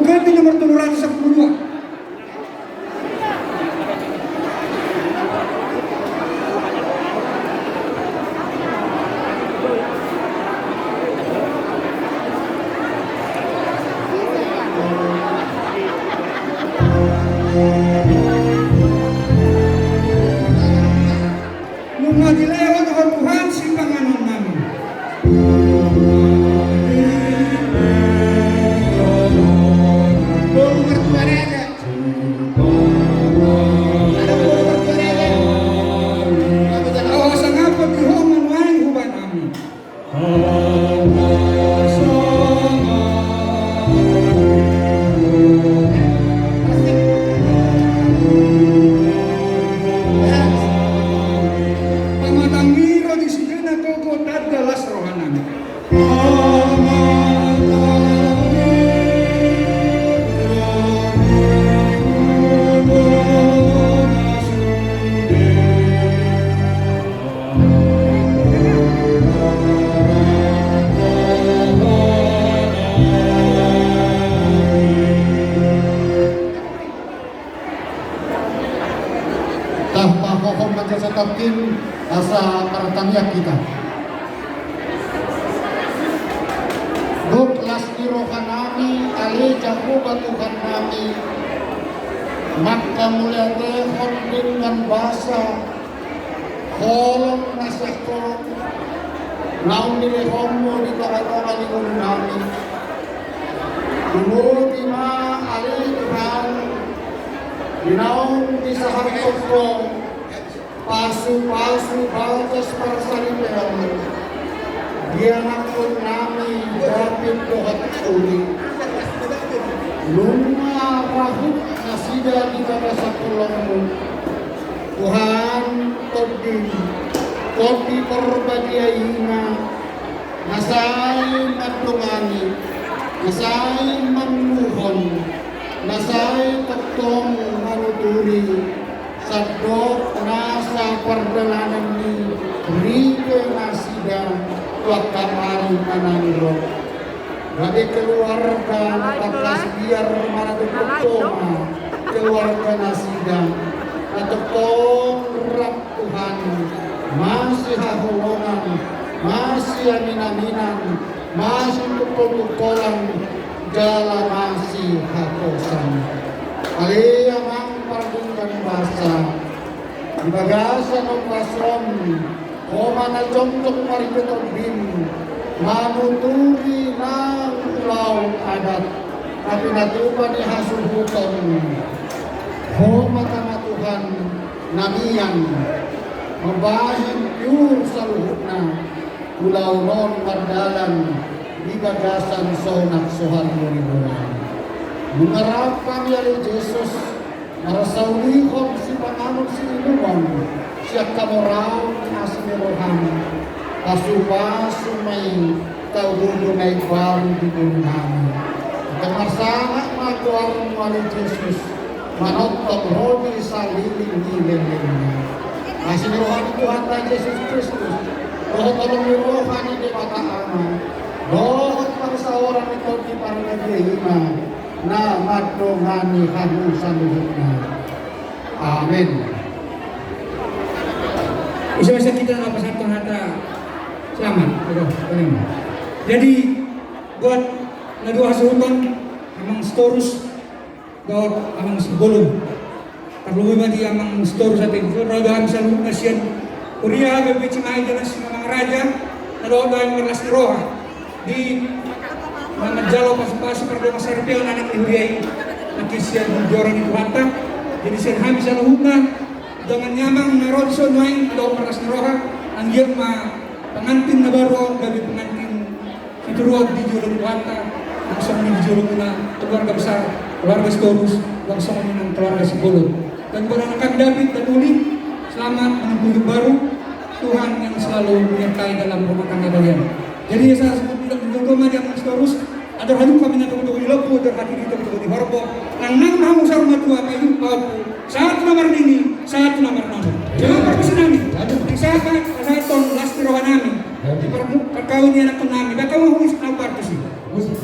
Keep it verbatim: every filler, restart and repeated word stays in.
Berarti nomor tolu ratus sepuluh dua. Nunga dilehon Ho Tuhan sipanganon nami. Boru mertua raja. Ada boru mertua raja. Ahu hasangapon di Ho ma nuaeng hubahen hami. Pamatang ni ro di sidena gogo tanda las rohanami. Tah, pahohom ma jasa tongkin asa martangiang hita. Gok las ni rohanami, ale Jahowa Tuhannami, mangkamauliatehon dengan basa holong na sian Ho, naung nilehonmu di tongatonga ni ngolunami. Tumobi ma ale Tuhan, di naung disahaphon Ho pasupasu bagas parsaripeon di anakkonnami David dohot Uli. Nunga rahut nasida di bagasan holongmu. Tuhan, Tondim, Tondi Porbadia i ma, na sai mandongani, na sai manguhon, na sai tongtong manuturi, sandok nasa pardalanan ni ripe nasida tu angka ari na naeng ro. Gabe keluarga na tangkas biar maradophon Ho ma keluarga nasida. Na tongtong rap Tuhan, masihaholongan, masiaminaminan, masitungkoltungkolan, jala masihaposan. Ale Amang pardenggan basa, di bagasan ombas on, Ho ma na jongjong marhite Tondim manuturi nang ulaon adat na pinatupa ni hasuhuton. Ho ma tama Tuhan na mian mambahen piur saluhutna ulaon on mardalan di bagasan sonang sohar ni boru. Nunga rap hami ale Jesus, marsaulihon sipanganon siinumon sian hamoraon ni asi ni roham. Pasupasu ma i, taududu na imbaru di ngolunami. Tong marsangap ma goarmu ale Jesus, manongtong Ho di saleleng ni lelengna. Asi ni roha ni Tuhanta Jesus Kristus, dohot holong ni roha ni Debata Ama, dohot parsaoran ni Tondi Parbadia i ma na mandongani hamu saluhutna. Amen. Ise ma sian hita na pasahathon hata selamat. Aduh, amen. Jadi, buat na dua hasuhuton, Amang Sitorus dohot Amang Simbolon. Tarlumobi ma di Amang Sitorus ate, ro do hami saluhutna sian Huria H K B P Cimahi jala sian Amang Raja, na dohot do hami marlas ni roha di na manjalo pasupasu pardongansaripeon anak ni huria i, nangkin sian joro ni Tuhanta. Jadi sian hami saluhutna, dongan ni Amang na ro dison nuaeng, na dohot marlas ni roha, anggiat ma pengantin na baru on gabe pengantin sitiruon di jolo ni Tuhanta, nang songon i di jolomuna keluarga besar, keluarga Sitorus, nang songon i nang keluarga Simbolon. Dan buat anak kami David dan Uli, selamat menempuh hidup baru. Tuhan yang selalu menyertai dalam rumah tangga kalian. Jadi, asa sahat tu hamu, di jolo ma di Amang Sitorus, andor hamu hami na tongtong di lombu, andor hami di tongtong di horbo. Nang nang hamu saur matua, pailuhon pahompu, sahat tu na marnini, sahat tu na marnono. Jala parmusik nami, di sahat, sahat tu las ni roha nami. Di parmu-, parkaun ni anakkon nami, bahen hamu musik na parmusik. Musik.